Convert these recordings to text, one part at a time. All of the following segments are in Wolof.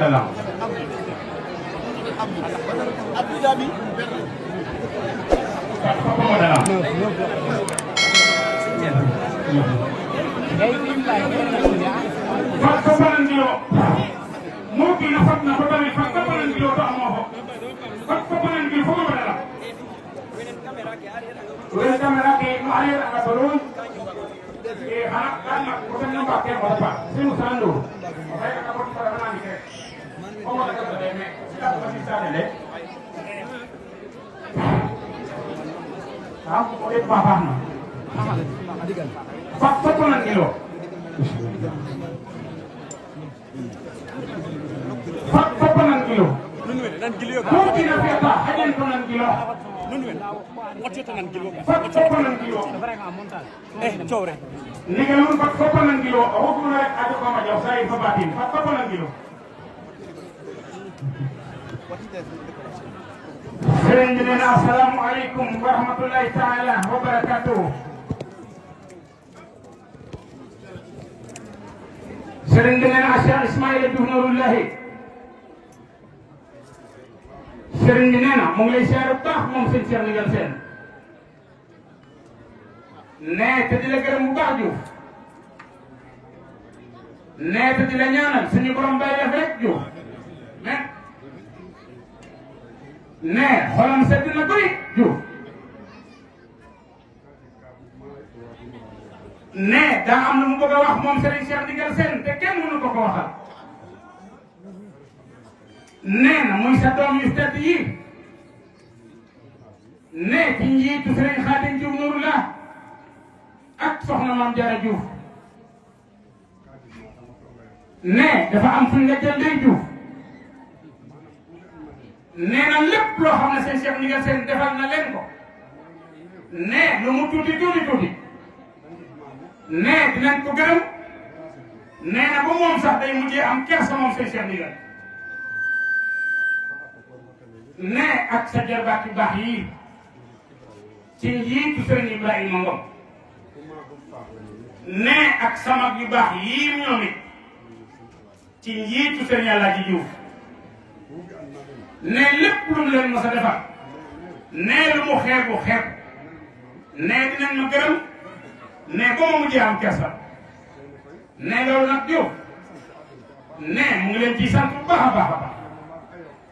modalam fakko banandiro moki na fatna ko tamit fakko banandiro to amoho fakko banandiro fo modala wala kamera ke no ariya ka torun e hanak kan ko tan no bakke mo pa simu sandu ay ka ko para nani ke ko mo ka de me sila ko si sa de ha ko e pa pa no fakko banandiro fakko banandiro moki na fiata hajen banandiro fakko banandiro chowre ndigalun fakko banandiro hukuma rek ado ko ma jaw say fa batin fakko banandiro Sering assalamualaikum warahmatullahi taala wabarakatuh. Sering Asyar Ismail Duhnurullahi. Sering mulai siarap tah mong sincere nigal sen. Ne tadila garam baju. Ne tadila nyanan suñu borom bay def rek ju. Ne xolam sedd na bari ju. Ne daa am lu mu bëgg a wax moom Serigne Cheikh Ndigal Sène te kenn mënu ko ko waxal. Nee na muy sa doom yu tedd yi. Ne ci njiitu Serigne Khadim Diouf Nouroullah ak soxna Mame Diarra Diouf. Ne dafa am fuñ la jël day Diouf. Nee na lépp loo xam ne seen Cheikh Ndigal Sène defal na leen ko. Ne lu mu tuuti tuuti tuuti. Nee dinañ ko gërëm nee na ba moom sax day mujjee am kersa moom seen Cheikh Ndigal nee ak sa jarbaat yu baax yii ci njiitu Sëriñ Ibrahima Ngom nee ak sa mag yu baax yii ñoom it ci njiitu Sëriñ Alaaji Diouf nee lépp lu mu leen mos a defal nee lu mu xeebu xeeb nee dinañ ma gërëm ne ba ma mujjee am kersa ne loolu nag Diouf ne mu ngi leen ciy sant bu baax a baax a baax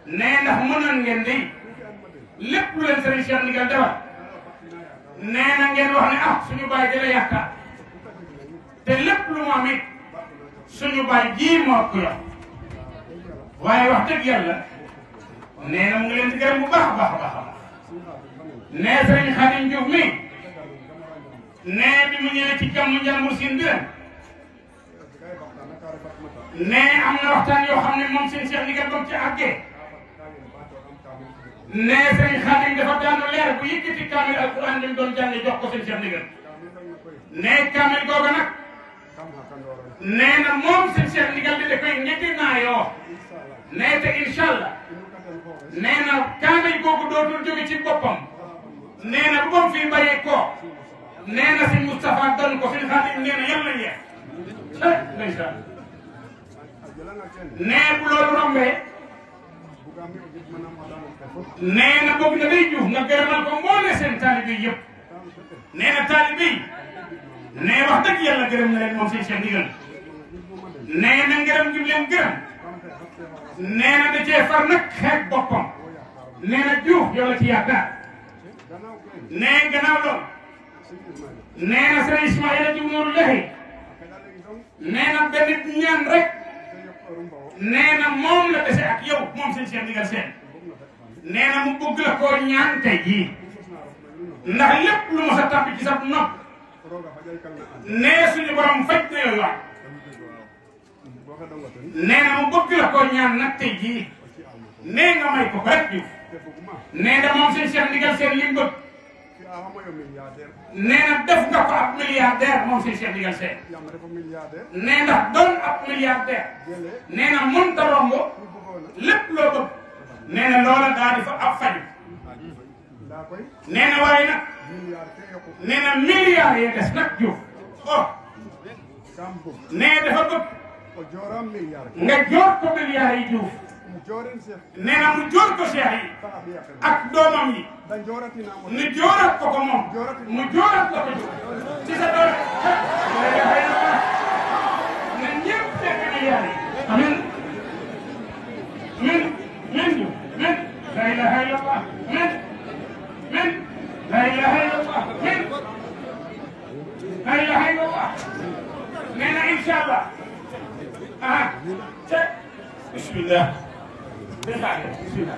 ne ndax mënoon ngeen di lépp lu leen Serigne Cheikh Ndigal defal ne na ngeen wax ne ah suñu baay di la yaakaar te lépp lu mu am it suñu baay ji moo ko yor waaye wax dëgg yàlla ne na mu ngi leen di gërëm bu baax a baax a baax a baax ne Serigne Khadim Diouf mi nee bi mu ñëwee ci gàmmu Njàmbur Siin bi nee am na waxtaan yoo xam ne moom seen Cheikh Ndigal ba mu ci àggee nee Serigne Khadim dafa daanu leer bu yëkkati kaamil alquran bi mu doon jànge jox ko seen Cheikh Ndigal nee kaamil googa nag nee na moom seen Cheikh Ndigal di da koy ñetti naa yoo nee te incha allah nee na kaamil googu dootul jóge ci boppam nee na bu bom fii bàyyee ko nee na si Moustapha doon ko fi Khadim nee na yàlla yeex ndeysaan nee bu loolu rombee nee na bëgg na day Diouf nga gërëmal ko mboole seen taalibe yi yëpp nee na taalibe yi nee wax dëgg yàlla gërëm na leen moom seen Cheikh Ndigal nee na ngërëm gi leen gërëm nee na da cee far nag xeet boppam nee na Diouf yow la ci yaakaar nee gannaaw loolu nee na Serigne Ismaïla Diouf Nouroulahi nee na benn ñaan rek nee na moom la dese ak yow moom seen Cheikh Ndigal Sène nee na mu bëgg la koo ñaan tey jii ndax lépp lu ma sa tàbbi ci sa nopp nee suñu borom faj na yooyu waat nee na mu bëgg la koo ñaan nag tey jii nee nga may ko rek Diouf nee na moom seen Cheikh Ndigal Sène li mu bëgg nee na def nga ko ab milliardaire moom seen Cheikh Ndigal Sène nee ndax doon ab milliardaire nee na mënta romb lépp loo bëgg nee na loola daa di fa ab faju nee na waaye nag nee na milliards yi des nag Diouf oh nee dafa bëgg nga joor ko Bilaay Diouf nee na mu joor ko Cheikh yi ak doomam yi nu joorat ko ko moom mu joorat la ko ci sa doole na ñëpp fekk Bilaay amin min la ilaha illallah min la ilaha illallah min la ilaha illallah nee na inshallah bismillah bismillah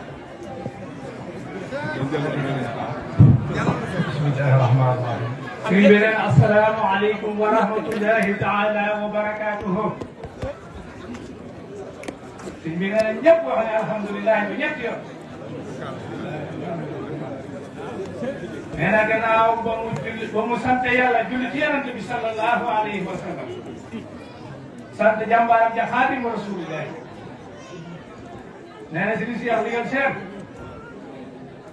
bismillahirrahmanirrahim. Sëriñ bi nee na assalaamu aleykum wa rahmatullahi taala wa barakatuhu. Sëriñ bi nee na ñëpp wax ne alhamdulilah ba ñetti yoon. nee na gannaaw ba mu sant yàlla julli ci yonent bi sallallahu alayhi wa sallam. sant jàmbaaram ja Xaadimu Rasulillah. nee na Sëriñ Cheikh liggéeyal Cheikh.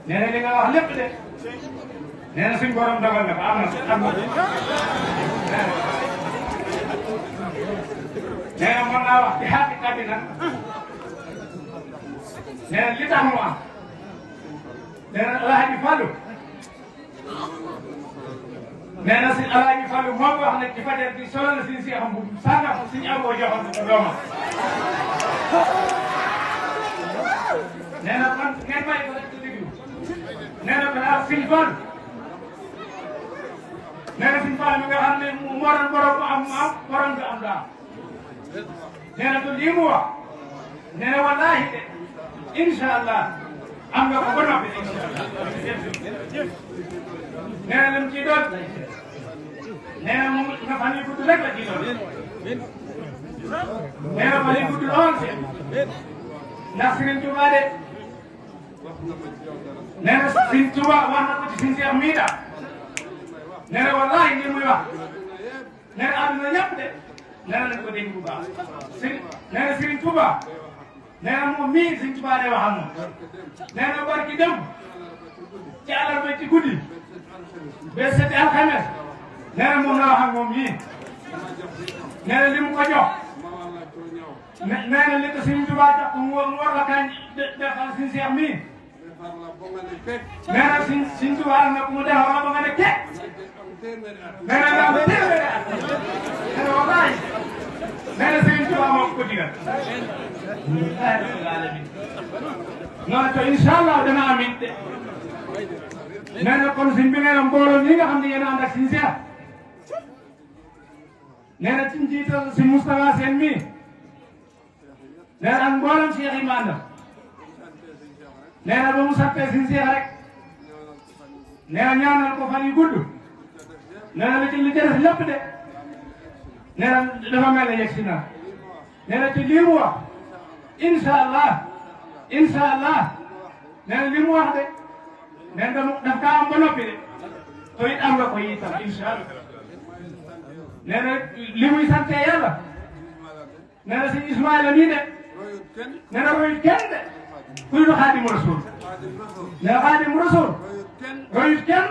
nee na li nga wax lépp de. nee na suñ borom dogal na ko am na nee na mën naa wax ci xaqiqa bi nag nee na li tax mu am nee na Alaaji Fallu nee na si Alaaji Fallu moo ko wax ne ci fajar bi solo na suñ si xam bu sànga suñ aboo joxoon ko doomam nee na man ngeen may ko rek ci déglu nee na balaa suñ Fallu nee na suñu Fall mi nga xam ne moo doon borom am borom bi am daal nee na lii mu wax nee na wallaahi de incha allah am nga ko ba noppi incha allah nee na lim ciy doon nee na moom nga fan yu gudd rek la ciy doon nee na fan yu gudd lool si ndax Serigne Touba de nee na Serigne Touba wax na ko ci Serigne Cheikh mii daal. nee na wallaahi lii muy wax nee na àdduna ñëpp de nee na nañ ko dégg bu baax nee na Serigne Touba nee na moom mii Serigne Touba day wax ak moom nee na barki dem ci àllarba ci guddi ba seti alxames nee na moom la wax ak moom mii nee na li mu ko jox nee na li ko Serigne Touba jox mu war la kañ defal Serigne Cheikh mii nee na Serigne Touba na ku mu defal la ba nga ne kekk nee na daal téeméeri at nee na wallaahi nee na Serigne Touba moo ko digal noonu to incha allah dana am it de nee na kon suñ bi nee na mbooloo ñi nga xam ne yéen a ànd ak suñu seex nee na ci njiital si Moustapha Sène mii nee na ak mboolem Cheikh yi ma àndal nee na ba mu santee suñu seex rek nee na ñaanal ko fan yu gudd nee na li ci li des lépp de nee na dafa mel ne yegg si na nee na ci lii mu wax incha allah nee na li mu wax de nee na daf kaa am ba noppi de to it am nga ko itam incha allah nee na li muy sante yàlla nee na si Ismaïla nii de nee na royut kenn de kuy du Xaadimu Rasuul nee na Xaadimu Rasuul royut kenn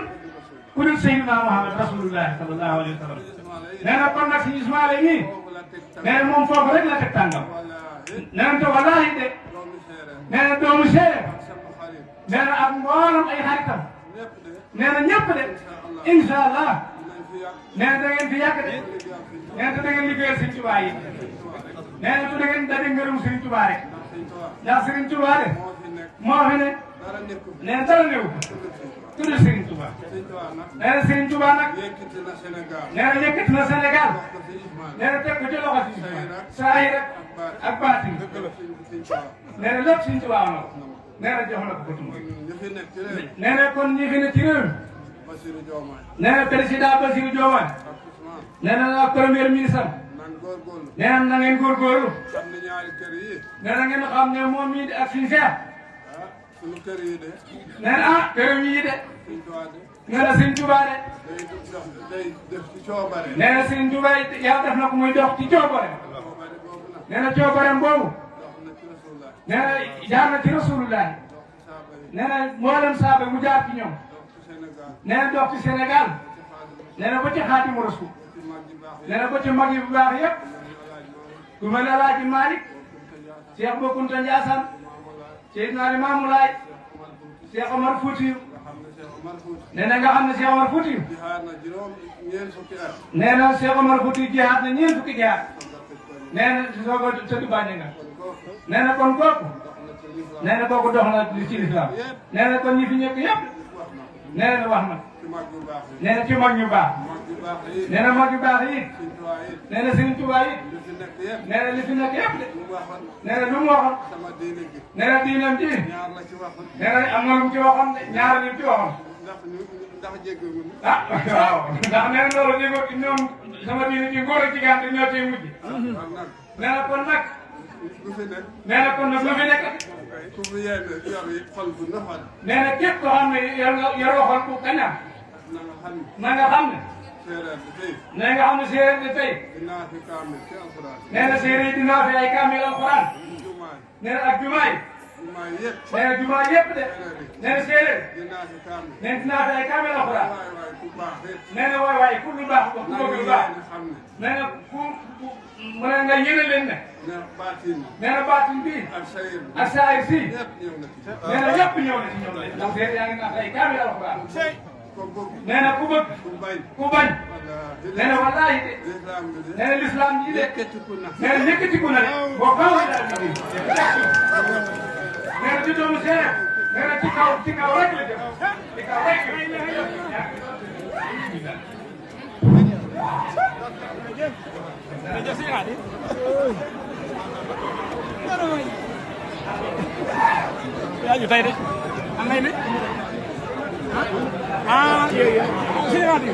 ku dul Seydina Muhammad Rasulullah sallallahu alayhi wa sallam nee na kon nag si Ismaïla nii nee na moom foofu rek la teg tàngam nee na te wallaahi de nee na doomu séeréer nee na ak mboolem ay xaritam nee na ñëpp de incha allah nee na da ngeen fi yàgg de nee na te da ngeen liggéeyal Sëriñ Tuubaa yi nee na te da ngeen daje ngërëm Sëriñ Tuubaa rek ndax Sëriñ Tuubaa de moo fi ne nee na dara néew tudd Sëriñ Tuubaa nee na Sëriñ Tuubaa nag nee na yëkkati na Sénégal nee na teg ko ci loxo si saahir ak baatin nee na lépp Sëriñ Tuubaa na ko nee na jox na ko bëtum nee na kon ñi fi ne ci réew nee na président Bassirou Diomaye nee na la premier ministre nee na na ngeen góorgóorlu nee na ngeen xam ne moom mii ak suñu seex nee na këram yi de nee na Sëriñ Tuubaa de nee na Sëriñ Tuubaa yàlla def na ko muy dox ci coobare nee na coobareem boobu nee na jaar na ci Rasulullah nee na mboolem saaba mu jaar ci ñoom nee na dox ci Sénégal nee na ba ci Xaadimu Rasuul nee na ba ci mag yi bu baax yëpp ku mel ne Alaaji Malick Cheikh Bou Kounta Ndiassane Seydina Limamou Laye Cheikh Omar Foutiyou nee na nga xam ne Cheikh Omar Foutiyou nee na Cheikh Omar Foutiyou jihaat na ñeent fukki jihaat nee na si soo ko tëdd bàññi nga nee na kon kooku nee na kooku dox na ci lislaam nee na kon ñi fi ñëkk yëpp nee na wax na nee na ci mag ñu baax nee na mag ñu baax yi nee na Sëriñ Tuubaa yi nee na li fi nekk yëpp de nee na lu mu waxoon nee na diinam ji nee na am na lu mu ci waxoon de ñaar ñu ci waxoon ah waaw ndax nee na loolu jéego ñoom sama diine ji góor ak jigéen ñi ñoo ciy mujj nee na kon nag nee na kon nag lu fi nekk nee na képp koo xam ne yoroo xol bu kañam na nga xam ne nee nga xam ne séeréer de tey nee na séeréer dinaa fi ay kaamil alxuraan nee na ak jumaay nee na jumaa yëpp de nee na séeréer nee na dinaa fi ay kaamil alxuraan nee na waay ku lu baax ku bëgg lu baax nee na ku mu ne nga yéene leen ne nee na baatin bii ak saayir si nee na yëpp ñëw na ci ñoom de ndax séeréer yaa ngi naan ay kaamil alxuraan nee na ku bëgg ku bañ nee na wallaahi de nee na lislaam ji de nee na yëkkatiku na de boo xaw a daal di nee na ci doomu séeréer nee na ci kaw rek la jëm ci kaw rek aju tay de am ngay ne ah iya sini mati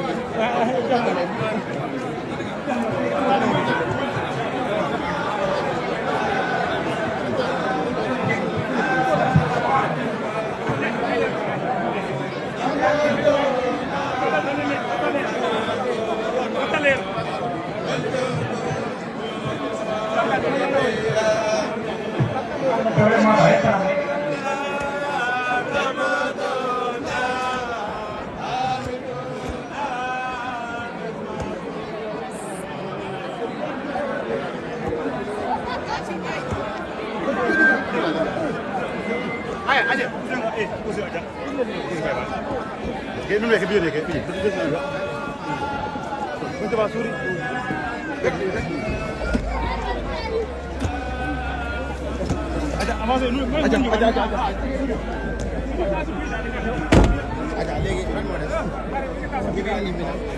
aja usir aja kayak nunggu video deh kayak ini coba suri aja awas ini aja lagi